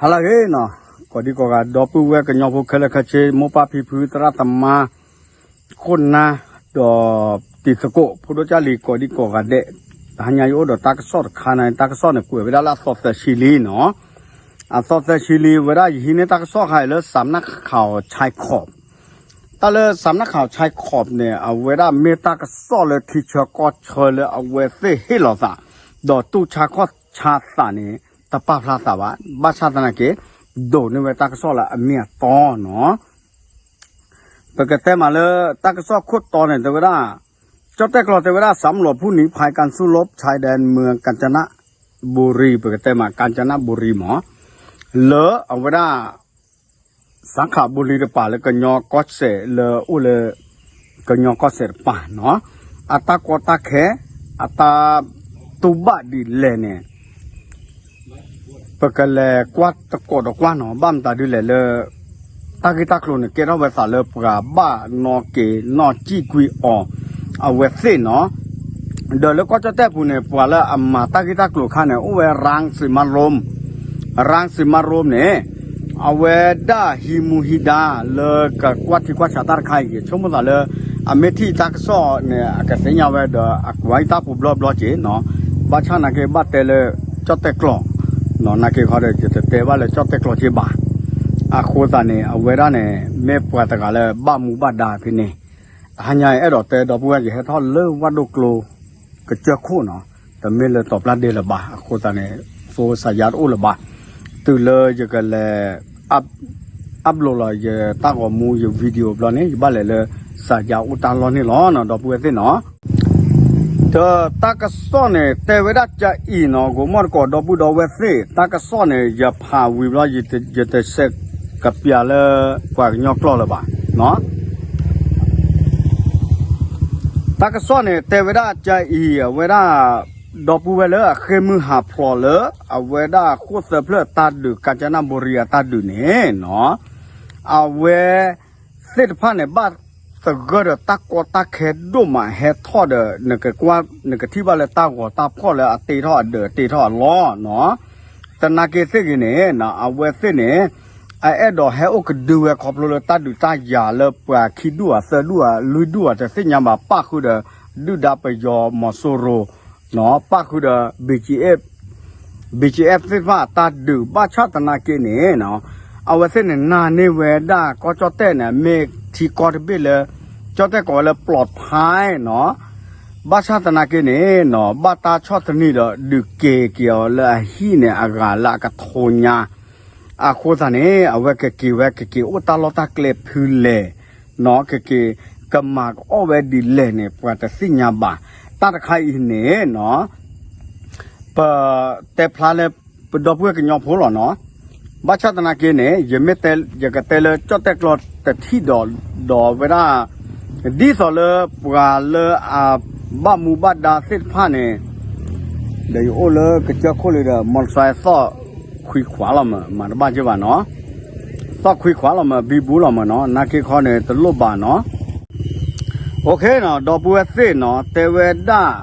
ဟါလၢအဂ့ၤနီၤ, ကိးဒံကိးဂၤ ဒီပုၢ်ဝဲၢ်ကညီဖိခဲလၢာ်ခဲဆ့ မိၢ်ပၢ်ဖံဖု သရၣ်သမါ ခိၣ်နၢ် ဒီးတံၤသကိး ဖိဒိၣ်ကၢ်လံၤကိးဒံကိးဂၤဒဲး, တဟါညါယအိၣ်ဒီးတၢ်ကစီၣ်တခါန့ၣ် တၢ်ကစီၣ်န့ၣ်ကွဲးဝဲဒၣ်လၢအသီသၢဆံလံနီၤ, အသီသၢဆံလံဝဲဒၣ် ယဟံးန့ၢ်တၢ်ကစီၣ်ခါအံၤလၢ စးနၣ်ခးအီၤ ဆဲခီး တၢ်လၢ စးနၣ်ခးအီၤ ဆဲခီး န့ၣ် အဝဲဒၣ်မ့ၢ်တၢ်ကစီၣ်လၢထံဆၢကီၢ်ဆၢလၢအဝဲသ့ၣ်ဟ့ၣ်လီၤသး ဒီးတူၢ်ဆါခီၣ်ဆါသးန့ၣ် တပာ်ဖျါသးဘၣ်. ဘၣ်ဆၣ်သနာ်က့ ဒိးန့ၢ်ဝဲတၢ်ကစီၣ်လၢအမ့ၢ်အတီနီၤ. ပကတဲမးလၢတၢ်ကစီၣ်ခိၣ်တီန့ၣ် တဲဝဲဒၣ် ကၠီၣ်တဲၣ်ကျီၤတဲဝဲဒၣ် สำรวจผู้หนีภัยการสู้รบชายแดนเมืองกาญจนบุรี ပကတဲမး ကၣ်စနဘူရံမး လၢအဝဲဒၣ် စးခးဘူရံတပၤလၢကညီကီၢ်စဲၣ်လၢအိၣ်လၢ ကညီကီၢ်စဲၣ်တပၤနီၤ, အတၢ်ကီတၢ်ခဲ အတၢ်တူၢ်ဘၣ်ဒ်လဲၣ်န့ၣ် ပကလဲၤကွၢ်တကိးဒီးကွၢ်နီၤ, ဘၣ်မတၤဒ်လဲၣ်လၢ တၢ်ဂ့ၢ်တၢ်ကျိၤန့ၣ် ကဲထီၣ်ဝဲသးလၢပှၤဘၣ်နီၣ်က့ၤနီၣ်စံၣ်ကွံာ်အီၤ အဝဲသ့ၣ်နီၤ. ဒီးလၢကီၢ်ကၠီၣ်တဲၣ်ပူၤန့ၣ် ပှၤလၢအမၤတၢ်ဂ့ၢ်တၢ်ကျိၤအခါန့ၣ် အိၣ်ဝဲ ရၣ်စံးမါရိမ် ရၣ်စံးမါရိမ်န့ၣ် အဝဲဒၣ်ဟံးမူဟံးဒါလၢကကွၢ်ထံကွၢ်ဆးတၢ်တခါအံၤ ဆိကမိၣ်သးလၢ အမ့ၢ်ထံၣ်တၢ်ကစီၣ်န့ၣ် အကသ့ၣ်ညါဝဲဒီး အကွၢ်အံၤတၢ်ပူၤဘျီဘျီက့ၤနီၤ. ဘၣ်ဆၣ်သနာ်က့ ဘၣ်တဲလၢ ကၠီၣ်တဲၣ်ကျီၤ နာ်က့ခီဒီး ယတတဲဘၣ်လၢကၠီၣ်တဲၣ်ကျီၤက့ၤဘၣ်. အဃိသတးန့ၣ် အဝဲဒၣ်န့ၣ် မ့ၢ်ပှၤတဂၤလၢဘၣ်မူဘၣ်ဒါဖဲန့ၣ်, တဟါညါအံၤအဲၣ်ဒိးတဲဒီပုၢ်ဝဲၢ် ယဟဲထီၣ်လၢဝၣ်ဒိၣ်ကျိ ကစၢၢ်ခိၣ်နီၤ, တမ့ၢ်လၢတီၤပျၢ်ဒ့လၢၤဘၣ်. အဃိသတးန့ၣ် သိစးယါတအိၣ်လၢၤဘၣ်. တုၤလၢယကလဲၤ upload လီၤယတၢ်ဂီၤမူ ယ video ဘျီန့ၣ် ယဘၣ်လဲၤလၢစးယါအိၣ်တၢ်လီၢ်န့ၣ်လီၤနီၤ ဒီပုၢ်ဝဲၢ်သ့ၣ်နီၤ. ဒီးတၢ်ကစီၣ်န့ၣ် တဲဝဲဒၣ်ကအံၤနီၤ ကိးမီၢ်တကိး ဒီပုၢ်ဒီဝဲၢ်သ့ၣ်, တၢ်ကစီၣ်န့ၣ် ယဖးဝံၤဘျီ ယတစဲးကပျးလၢပှၤကညီကျိာ်လၢၤဘၣ်နီၤ. တၢ်ကစီၣ်န့ၣ် တဲဝဲဒၣ်ကအံၤ အဝဲဒၣ် ဒီပုၢ်ဝဲၢ်လၢအဃ့ၢ်မုၢ်ဟးဖျိးလၢ အဝဲဒၣ်ဃိၣ်သၢဖျၢၣ်တၢ်ဒုး ကၣ်စနဘူရံအတၢ်ဒုးန့ၣ်နီၤ, အဝဲ သ့ၣ်တဖၣ်န့ၣ် ဘၣ်သဂၢၢ်ဒီးတၢ်ကီတၢ်ခဲဒိၣ်မးဟဲထီၣ်ဒီး နကကွၢ် နကထံၣ်ဘၣ်လၢတၢ်ဂီၤတၢ်ဖီၣ်လၢအတ့ထီၣ်အဒၢးတ့ထီၣ်အလီၢ်နီၤ. သနာ်က့သ့ၣ်ဂ့ၤန့ၣ် အဝဲသ့ၣ်န့ၣ် အအဲၣ်ဒိးဟဲအိၣ်ကဒုဝဲခီဖျိလၢတၢ်ဒုးတၢ်ယၤလၢပှၤခံဒူၣ်ဧါသၢဒူၣ်ဧါလွံၢ်ဒူၣ်ဧါတသ့ၣ်ညါဘၣ် ပၣ်ဃုာ်ဒီး ဒုၣ်ဒါပယီၤမီၤစိရိၤ ပၣ်ဃုာ်ဒီး BGF BGF သ့ၣ်တဖၣ်အတၢ်ဒုး ဘၣ်ဆၣ်သနာ်က့န့ၣ်နီၤ, အဝဲသ့ၣ်န့ၣ် နာ်န့ၢ်ဝဲဒၣ်ကီၢ်ကၠီၣ်တဲၣ်န့ၣ် မ့ၢ်ထံကီၢ်တဘ့ၣ်လၢ ကၠီၣ်တဲၣ်ကိးဝဲလၢ ပျီဖၢၣ်နီၤ, ဘၣ်ဆၣ်သနာ်က့န့ၣ်နီၤ ဘၣ်တၢ်ဆီၣ်သနံးဒီး ဒုးက့ၤက့ၤအီၤလၢအဟံၣ်န့ၣ် အဂၤလၢအကထိညါ အဃိသတးန့ၣ် အဝဲကက့ၤဝဲ ကက့ၤအိၣ်တၢ်လီၢ်တၢ်ကျဲဖဲလဲၣ်နီၤ, ကက့ၤကမၤကအီၣ်ဝဲဒ်လဲၣ်န့ၣ် ပှၤတသ့ၣ်ညါဘၣ်. တၢ်တခါအံၤန့ၣ်နီၤ ပတဲဖျါလၢ ပဒီပုၢ်ဝဲၢ်ကညီဖိလီၤနီၤ. ဘၣ်ဆၣ်သနာ်က့န့ၣ် ယမ့ၢ်တဲ ယကတဲလၢကၠီၣ်တဲၣ်ကျီတထံၣ်ဒီး ဒီးဝဲဒၣ် ဒ်သိးလၢပှၤလၢအဘၣ်မူဘၣ်ဒါသ့ၣ်တဖၣ်န့ၣ် ဒီးယအိၣ်လၢကစၢၢ်ခိၣ်လံဒီး မီတစဲးသီၣ် ခွံခွါလီၤမး မၤတဘၣ်က့ဘၣ်နီၤ, သီၣ်ခွံခွါလီၤမး ဘံဘူလီၤမးနီၤ နာ်က့ခီန့ၣ် တလိၣ်ဘၣ်နီၤ. အိၣ်ခ့နီၤ ဒီပုၢ်ဝဲၢ်သ့ၣ်နီၤ တဲဝဲဒၣ်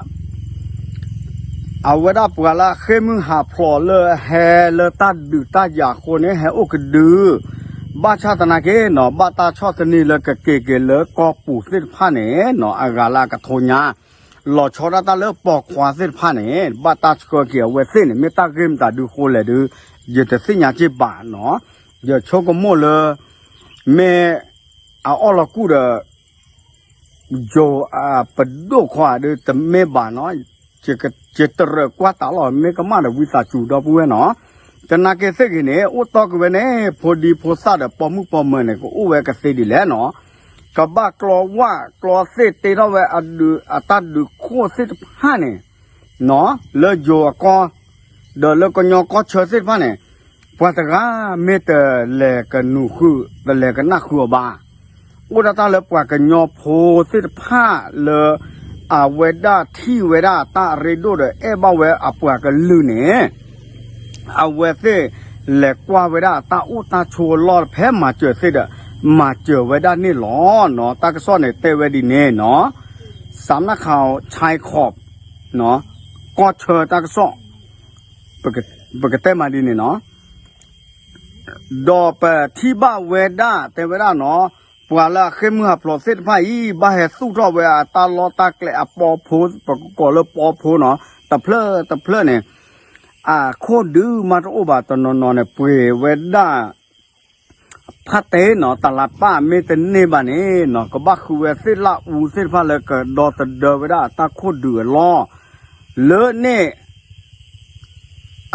အဝဲဒၣ်ပှၤလၢအဃ့ၢ်မုၢ်ဟးဖျိးလၢဟဲလၢတၢ်ဒုးတၢ်ယၤအဃိန့ၣ် ဟဲအိၣ်ကဒု ဘၣ်ဆၣ်သနာ်က့နီၤ ဘၣ်တၢ်ဆီၣ်သနံးလၢကက့ၤက့ၤလၢကီၢ်ပူၤသ့ၣ်တဖၣ်န့ၣ်နီၤ အဂၤလၢအကထိညါ လီၤဆီဒၣ်တၢ်လၢပိာ်ခွါသ့ၣ်တဖၣ်န့ၣ် ဘၣ်တၢ်ဆှၢက့ၤအဝဲသ့ၣ်န့ၣ် မ့ၢ်တၢ်ဂ့ၢ်မတၤဒုဃိလဲၣ်ဒု ယတသ့ၣ်ညါက့ဘၣ်နီၤ. ယဆိကမိၣ်လၢ မ့ၢ်အအီၣ်လီၤကူၣ်ဒီး ယိၤအပဒိၣ်ခီဧါဒု တမ့ၢ်ဘၣ်နီၤ, ယတရၢၣ်ကွၢ်တၢ်လီၤ မ့ၢ်ကမၣ်ဒီးဝံသးစူၤဒီပုၢ်ဝဲၢ်နီၤ. သနာ်က့သ့ၣ်ဂ့ၤန့ၣ် အိၣ်တီက့ၤဝဲန့ၣ် ဖိဒံဖိသၣ်ဒီးပိာ်မုၣ်ပိာ်မၢၤန့ၣ် ကအိၣ်ဝဲကသ့ဒ်လဲၣ်နီၤ. ကဘၣ်ကျီဝၣ်ကျီသ့ၣ်တ့ထီၣ်ဝဲအဒုးအတၢ်ဒုးခိၣ်သ့ၣ်တဖၣ်န့ၣ် နီၤ လၢယိၤအကီၢ် ဒီးလၢကညီကီၢ်ဆၢသ့ၣ်တဖၣ်န့ၣ် ပှၤတဂၤမ့ၢ်တလဲၤကနူၤဃုာ် တလဲၤကနၣ်ဃုာ်အီၤဘၣ်. အိၣ်ဒၣ်တၢ်လၢပှၤကညီဖိသ့ၣ်တဖၣ်လၢ အဝဲဒၣ်ထံၣ်ဝဲဒၣ်တၢ်အရ့ဒိၣ်ဒီးအဲၣ်ဘၣ်ဝဲအပှၤကလုာ်န့ၣ် အဝဲသ့ၣ်လဲၤကွၢ်ဝဲဒၣ်တၢ်အိၣ်တၢ်ဆိးအလီၢ်ဖဲမၤစၢၤသ့ၣ်ဒီး မၤစၢၤဝဲဒၣ်န့ၣ်လီၤနီၤ. တၢ်ကစီၣ်န့ၣ်တဲဝဲဒ်န့ၣ်နီၤ, စးနၣ်ခးအီၤ ဆဲခီး ကီၢ်ဆၢတၢ်ကစီၣ် ပကတဲမးဒ်န့ၣ်နီၤ. ဒီးပထံၣ်ဘၣ်ဝဲဒၣ် တဲဝဲဒၣ်နီၤ, ပှၤလၢအဃ့ၢ်မုၢ်ဟးဖျိးသ့ၣ်တဖၣ်အံၤ ဘၣ်ဟဲသူၣ်ထီၣ်ဝဲအတၢ်လီၢ်တၢ်ကျဲအပီဖိ, ပကကိးလၢပီဖိနီၤ, တဖျၢၣ်တဖျၢၣ်န့ၣ် အခိၣ်ဒုးမးတအိၣ်ဘၣ်, တနီၤနီၤန့ၣ် ပှ့ၤဝဲဒၣ် ဖါတဲနီၤ, တလးပၢ်မ့ၢ်တန့ၢ်ဘၣ်န့ၣ်နီၤ, ကဘၣ်ဃုဝဲသ့ၣ်လၣ်အူသ့ၣ်တဖၣ်လၢကဒီသဒၢဝဲဒၣ်အတၢ်ခိၣ်ဒုးအလီၢ်, လၢန့ၣ်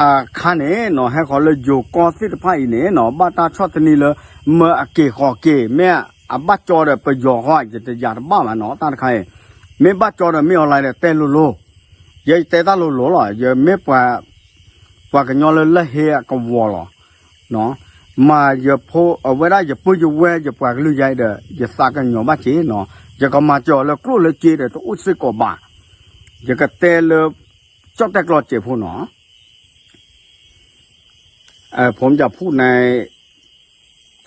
အခါန့ၣ်နီၤ, ဟဲဃီၤလၢယိၤကီၢ်သ့ၣ်တဖၣ်အံၤန့ၣ်နီၤ, ဘၣ်တၢ်ဆီၣ်သနံးလၢ မၢအက့ၤဃီၤက့ၤ, မ့ၢ်အဘၣ်ကၠီဒီးပယီၤဃီ, ယတယာ်တဘၣ်ဘၣ်နီၤ, တၢ်တခါအံၤ မ့ၢ်ဘၣ်ကၠီဒီးမ့ၢ်အီၤလဲၣ်ဒီးတဲလိၤလိၤ, ယတဲတၢ်လိၤလိၤလီၤ, ယမ့ၢ်ပှၤ ပှၤကညီလၢလၢၢ်ဟ့အကဝီၤလီၤ. မၤယဖိအဝဲဒၣ်ယပုၢ်ယဝဲၢ်ယပှၤကလုာ်ယါအံၤဒီး ယသးကညီၤဘၣ်က့ၤနီၤ, ယကမၤစၢၤအီၤလၢကျိၣ်လၢစ့ဒီးတအိၣ်စ့ၢ်ကီးဘၣ်, ယကတဲလၢ ကၠီၣ်တဲၣ်ကျီစဲးဖိနီၤ. ผมจะพูดใน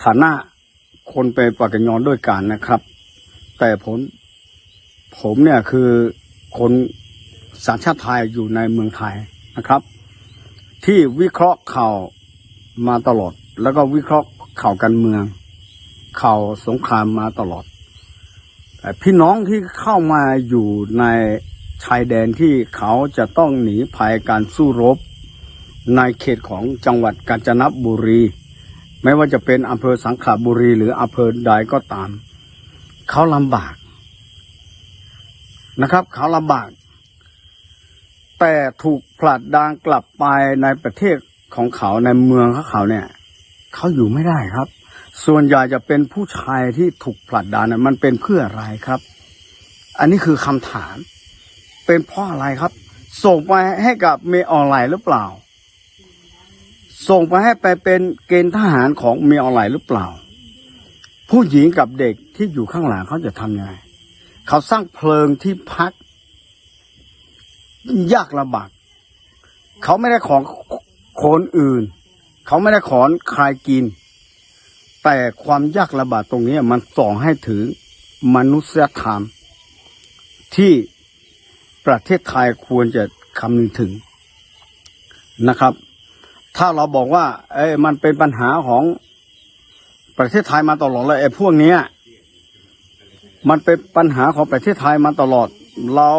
ฐานะคนเป็นปกญด้วยกันนะครับ แต่ผมผมเนี่ยคือคนสัญชาติไทยอยู่ในเมืองไทยนะครับ ที่วิเคราะห์ข่าวมาตลอด แล้วก็วิเคราะห์ข่าวการเมือง ข่าวสงครามมาตลอด พี่น้องที่เข้ามาอยู่ในชายแดนที่เขาจะต้องหนีภัยการสู้รบในเขตของจังหวัดกาญจนบุรี ไม่ว่าจะเป็นอำเภอสังขบุรีหรืออำเภอใดก็ตาม เขาลำบากนะครับ เขาลำบาก แต่ถูกผลักดันกลับไปในประเทศของเขาในเมืองของเขาเนี่ย เขาอยู่ไม่ได้ครับ ส่วนใหญ่จะเป็นผู้ชายที่ถูกผลักดันน่ะ มันเป็นเพื่ออะไรครับ อันนี้คือคำถาม เป็นเพราะอะไรครับ ส่งไปให้กับเมออนไลน์หรือเปล่า ส่งไปให้ไปเป็นเกณฑ์ทหารของเมออนไลน์หรือเปล่า ผู้หญิงกับเด็กที่อยู่ข้างหลังเขาจะทำยังไง เขาสร้างเพลิงที่พัก ยากลำบาก เขาไม่ได้ของคนอื่น เขาไม่ได้ของใครกิน แต่ความยากลำบากตรงนี้มันส่อให้ถึงมนุษยธรรมที่ประเทศไทยควรจะคำนึงถึงนะครับ ถ้าเราบอกว่า เอ้ย มันเป็นปัญหาของประเทศไทยมาตลอดเลย ไอ้พวกเนี้ย มันเป็นปัญหาของประเทศไทยมาตลอด เรา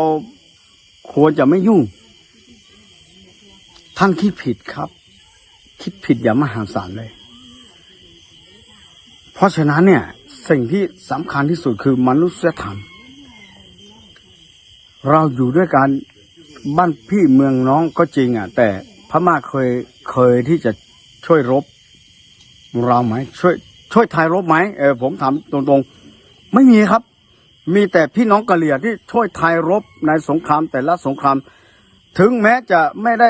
ควรจะไม่ยุ่ง ท่านคิดผิดครับ คิดผิดอย่างมหาศาลเลย เพราะฉะนั้นเนี่ย สิ่งที่สำคัญที่สุดคือมนุษยธรรม เราอยู่ด้วยกันบ้านพี่เมืองน้องก็จริงอ่ะ แต่พม่าเคยเคยที่จะช่วยรบเราไหม ช่วยช่วยไทยรบไหม เออ ผมถามตรงๆ ไม่มีครับ มีแต่พี่น้องกะเหรี่ยงที่ช่วยไทยรบในสงครามแต่ละสงคราม ถึงแม้จะไม่ได้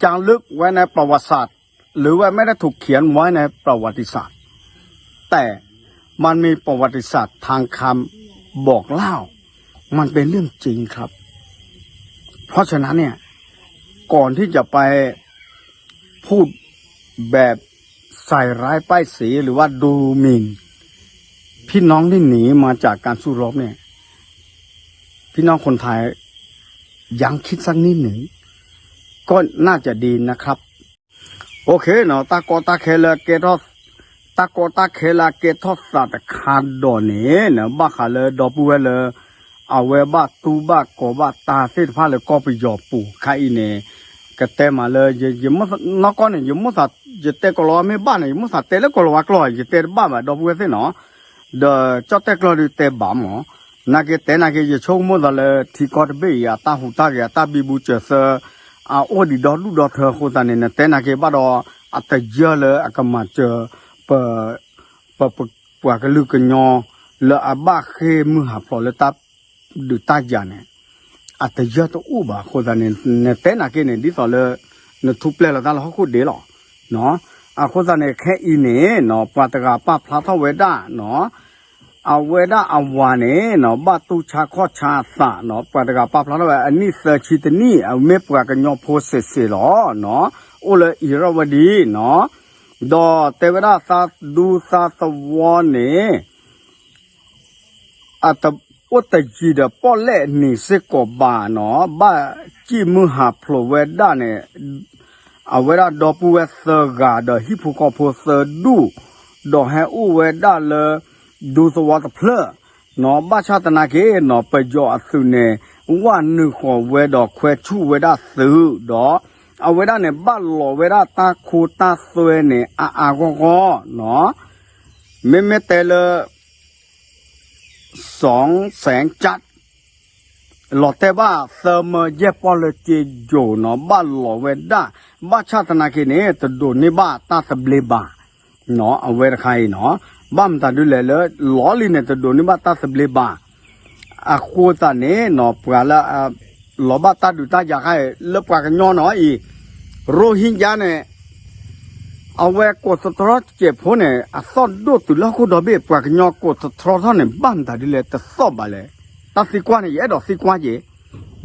จารึกไว้ในประวัติศาสตร์ หรือว่าไม่ได้ถูกเขียนไว้ในประวัติศาสตร์ แต่มันมีประวัติศาสตร์ทางคำบอกเล่า มันเป็นเรื่องจริงครับ เพราะฉะนั้นเนี่ย ก่อนที่จะไปพูดแบบใส่ร้ายป้ายสีหรือว่าดูหมิ่นพี่น้องที่หนีมาจากการสู้รบเนี่ย พี่น้องคนไทยยังคิดสักนิดหนึ่ง ก็น่าจะดีนะครับ โอเคเนาะ တၢ်ကီတၢ်ခဲလၢကဲထီၣ် တၢ်ကီတၢ်ခဲလၢအကဲထီၣ်သးတခါဒီးန့ၣ် ဘၣ်ဃးလၢဒီပုၢ်ဝဲၢ်လၢ အဝဲဘၣ်တူၢ်ဘၣ်ကီၤဘၣ်တၢ်သ့ၣ်တဖၣ်လၢကီၢ်ပယီၤပူၤခါအံၤန့ၣ် ကတဲမးလၢ ယ ယ နီၢ်ကီၢ်န့ၣ် ယမိၣ်သး ယတဲကိၤလၤဝါမ့ၢ်ဘၣ်န့ၣ် ယမိၣ်သးတဲလၢကိၤလၤဝါကျိာ် ယတဲတဘၣ်ဘၣ် ဒီပုၢ်ဝဲၢ်သ့ၣ်နီၤ ဒီးကၠီၣ်တဲၣ်ကျီဒုးတဲဘၣ်မး နာ်က့တဲနာ်က့ ယဆိကမိၣ်သးလၢထံကီၢ်တဘ့ၣ်အံၤ အတၢ်ဟူးတၢ်ဂဲၤ အတၢ်ဘံဘူစၢၤသၢ အအိၣ်ဒံးဒီဒူၣ်ဒီထၢအဃိသတးန့ၣ် နတဲနာ်က့ဘၣ်ဒီး အတယၢၢ်လၢအကမၤစၢၤ ပ ပ ပ ပှၤကလုာ်ကညီ လၢအဘၣ်ဃ့ၢ်မုၢ်ဟးဖျိးလၢတၢ်ဒုးတၢ်ယၤန့ၣ် အတယၢၢ်တအိၣ်ဘၣ်အဃိသတးန့ၣ် နတဲနာ်က့န့ၣ် ဒ်သိးလၢ နထူးပျဲၢ်လီၤတၢ်လၢဟီၣ်ခိၣ်ဒ့လီၤ. အဃိသတးန့ၣ် ခဲအံၤန့ၣ်နီၤ ပှၤတဂၤပာ်ဖျါထီၣ်ဝဲဒၣ်နီၤ အဝဲဒၣ်အဝၤန့ၣ်နီၤ ဘၣ်တူၢ်ဆါခီၣ်ဆါအသးနီၤ ပှၤတဂၤပာ်ဖျါထီၣ်ဝဲ အနံၣ်သၢဆံတနံၣ် အမ့ၢ်ပှၤကညီဖိစ့ၢ်စ့ၢ်လီၤနီၤ အိၣ်လၢအံၤရၣ်ဝဲဒံနီၤ ဒီးတဲဝဲဒၣ်သးဒူသးသဝီန့ၣ် အတအိၣ်တယံၤဒီးပီၣ်လဲၣ်နံၤစ့ၢ်ကီးဘၣ်နီၤ ဘၣ်ဃ့ၢ်မုၢ်ဟးဖျိးဝဲဒၣ်န့ၣ် အဝဲဒၣ်ဒီပုၢ်ဝဲၢ်သၢဂၤဒီးဟံၣ်ဖိဃီဖိသၢဒူၣ်, ဒီးဟဲအိၣ်ဝဲဒၣ်လၢ ဒူသဝီတဖျၢၣ်, နီၢ် ဘၣ်ဆၣ်သနာ်က့နီၢ် ပယီၤအသုးန့ၣ် ဝးနုာ်ဃီၤဝဲဒီးခွဲးဆူၣ်ဝဲဒၣ်သုးဒီး အဝဲဒၣ်န့ၣ် ဘၣ်လီၤဝဲဒၣ်တၢ်ခိတၢ်သွဲန့ၣ် အါအါဂီၢ်ဂီၢ်နီၢ်, မ့မ့ၢ်တဲလၢ စီၤစဲကၠး လီၤတဲာ်ဘၣ်သၢမၢယဲၢ်ပီၢ်လၢကၠ့ယိၤနီၢ် ဘၣ်လီၤဝဲဒၣ်, ဘၣ်ဆၣ်သနာ်က့န့ၣ် တဒိးန့ၢ်ဘၣ်တၢ်သဘျ့ဘၣ်, နီၢ် အဝဲတခါအံၤနီၢ်, ဘၣ်မတၤဒ်လဲၣ်လၢ လီၤလံန့ၣ် တဒိးန့ၢ်ဘၣ်တၢ်သဘျ့ဘၣ်, အဃိသတးန့ၣ်နီၢ် ပှၤလၢ လီၤဘၣ်တၢ်ဒုးတၢ်ယၤခါအံၤ လၢပှၤကညီနီၢ်အံၤ ရိဟ့ကၠါန့ၣ် အဝဲကိးသတြီတစဲးဖိန့ၣ် အသီၣ်ဒိၣ်တုၤလၢဟီၣ်ခိၣ်ဒီဘ့ၣ် ပှၤကညီကိးသတြီထီၣ်န့ၣ် ဘၣ်မတၤဒ်လဲၣ်တသီၣ်ဘၣ်လဲၣ်, တၢ်သံကွၢ်န့ၣ် ယအဲၣ်ဒိးသံကွၢ်က့ၤ,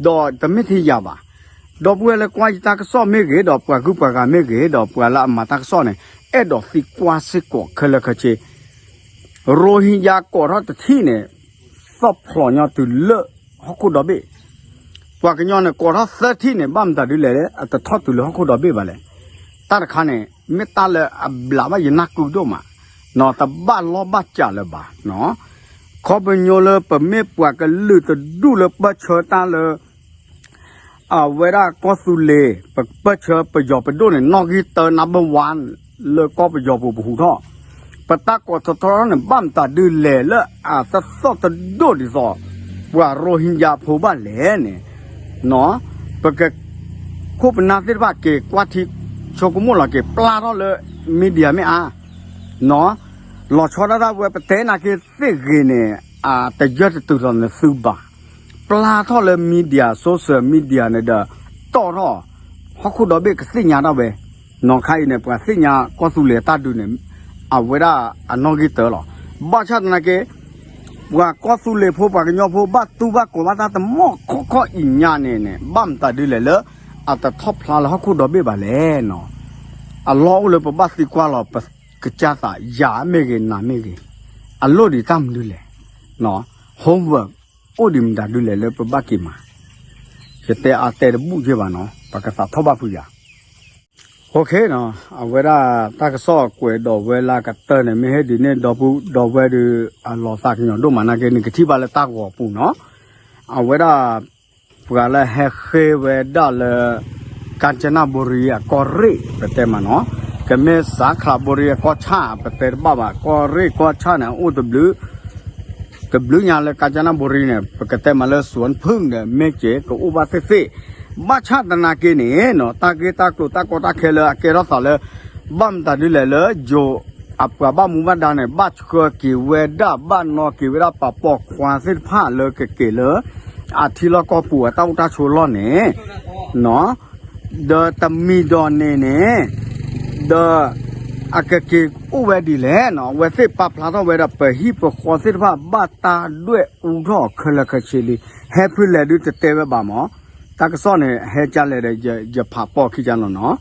ဒီးတမ့ၢ်ထဲယၤဘၣ်, ဒီပုၢ်ဝဲၢ်လၢကွၢ်ယတၢ်ကစီၣ်မ့ၢ်ဂ့ၤ ဒီးပှၤဂုၤပှၤဂၤမ့ၢ်ဂ့ၤ ဒီးပှၤလၢအမၤတၢ်ကစီၣ်န့ၣ် အဲၣ်ဒိးသံကွၢ်စ့ၢ်ကီးခဲလၢာ်ခဲဆ့ ရိဟ့ကၠါကိးထီၣ်တထံၣ်န့ၣ် သီၣ်ဖျိးညီတုၤလၢဟီၣ်ခိၣ်ဒီဘ့ၣ်, ပှၤကညီန့ၣ် ကိးထီၣ်သၢထံၣ်န့ၣ် ဘၣ်မတၤဒ်လဲၣ် အတထီၣ်တုၤလၢဟီၣ်ခိၣ်ဒီဘ့ၣ်ဘၣ်လဲၣ်, တၢ်တခါန့ၣ် မ့ၢ်တၢ်လၢအဘျးဘၣ်ယနၢ်ကုဒိၣ်မး, နီၢ်တဘၣ်လီၢ်ဘၣ်စးလၢၤဘၣ်, ခီပညီလၢပမ့ၢ်ပှၤကလုာ်တဒူၣ်လၢပၢၢ်ဆၢတၢ်လၢ အဝဲဒၣ်ကီၢ်သူလ့ၤ ပပၢၢ်ဆၢပယီၤပဒိၣ်န့ၣ် နီၣ်ဂံၢ်တၢ number one လၢကီၢ်ပယီၤပူၤပဟူးထီၣ်, ပတၢ်ကိးသတြီန့ၣ် ဘၣ်မတၤဒ်လဲၣ်လၢအတသီၣ်တဒိၣ်ဒ်သိး ပှၤရိဟ့ကၠါဖိဘၣ်လဲၣ်န့ၣ်, ပက ခိၣ်ပနၢ်သ့ၣ်တဖၣ်က့ၤကွၢ်ထံဆိကမိၣ်လီၤက့ၤ ပျၢ်ထီၣ်လၢ media မ့ၢ်အါ, လီၤဆီဒၣ်တၢ်ဝဲပတဲနာ်က့သ့ၣ်ဂ့ၤန့ၣ် အတယၢၢ်တတုၤထီၣ်နသုဘၣ်, ပျၢ်ထီၣ်လၢ media social media န့ၣ်ဒီး တီၣ်ထီၣ် ဟီၣ်ခိၣ်ဒီဘ့ၣ်ကသ့ၣ်ညါဒၣ်ဝဲ, နီၢ်ခါအံၤန့ၣ် ပှၤသ့ၣ်ညါကီၢ်သူလ့ၤတၢ်ဒုးန့ၣ် အဝဲဒၣ်အနီၣ်ဂံၢ်တၢလီၤ, ဘၣ်ဆၣ်သနာ်က့ ပှၤကီၢ်သူလ့ၤဖိပှၤကညီဖိ ဘၣ်တူၢ်ဘၣ်ကိးဘၣ်တၢ်တမီၢ်ခီခီအံၤညါန့ၣ်န့ၣ် ဘၣ်မတၤဒ်လဲၣ်လၢ အတထီၣ်ဖျါလၢဟီၣ်ခိၣ်ဒီဘ့ၣ်ဘၣ်လဲၣ်နီၤ, အလီၢ်အိၣ်လၢပဘၣ်သံကွၢ်လီၤ ပကစၢ်သး ယၤမ့ၢ်ဂ့ၤ နၤမ့ၢ်ဂ့ၤ, အလိၣ်ဒံးတၢ်မနုၤလဲၣ်, homework အိၣ်ဒံးမတၤဒ်လဲၣ်လၢပဘၣ်က့ၤမၤ, ယတဲအါတဲတဘူၣ်ယဲၢ်ဘၣ်နီၤ ပကသးထီၣ်ဘၣ်ဖုးယၤ အဝဲဒၣ်တၢ်ကစီၣ်ကွဲးဒီးဝဲလၢကတၢၢ်န့ၣ် မ့ၢ်ဟ့ၣ်ဒုးန့ၢ်ဒီပုၢ်ဒီဝဲၢ်ဒီး အလီၤသးကညီၤဒိၣ်မးနာ်က့ နကထံၣ်ဘၣ်လၢတၢ်ဂီၤပူၤနီၤ, အဝဲဒၣ် ပှၤလၢဟဲဃ့ဝဲဒၣ်လၢ ကၣ်စနဘူရံအကီၢ်ရ့ၣ် ပတဲမးနီၤ, ကမ့ၢ်စးခလးဘူရံအကီၢ်ဆၣ် ပတဲတဘၣ်ဘၣ် ကီၢ်ရ့ၣ်ကီၢ်ဆၣ်န့ၣ် အိၣ်တဘျုး တဘျုးညါလၢကၣ်စနဘူရံန့ၣ် ပကတဲမးလၢ စူၣ်ဖုၣ်န့ၣ် မ့ၢ်က့ၤကအိၣ်ဘၣ်သ့ၣ်သ့ၣ်, ဘၣ်ဆၣ်သနာ်က့န့ၣ်နီၤ တၢ်ဂ့ၢ်တၢ်ကျိၤတၢ်ကီတၢ်ခဲလၢအကဲထီၣ်သးလၢ ဘၣ်မတၤဒ်လဲၣ်လၢ ယိၤ အပှၤဘၣ်မူဘၣ်ဒါန့ၣ် ဘၣ်ဆှၢက့ၤဝဲဒၣ် ဘၣ်နီၣ်က့ၤဝဲဒၣ်ပှၤပိာ်ခွါသ့ၣ်တဖၣ်လၢကက့ၤလၢ အထံလီၢ်ကီၢ်ပူၤအတၢ်အိၣ်တၢ်ဆိးလီၢ်န့ၣ် ဒီးတမံၤဒီးန့ၣ်န့ၣ် ဒီး အကက့ၤအိၣ်ဝဲဒ်လဲၣ်နီၤ အဝဲသ့ၣ်ပာ်ဖျါထီၣ်ဝဲဒီး ပဟံၣ်ပဃီသ့ၣ်တဖၣ် ဘၣ်တၢ်ဒွဲၣ်အူထီၣ်ခဲလၢာ်ခဲဆ့လံ, ဟဲဖဲလဲၣ်ဒုးတတဲဝဲဘၣ်မး, တၢ်ကစီၣ်န့ၣ် ဟဲကလဲၣ်ဒီး ယဖးပိာ်ခံကနီၤနီၤ,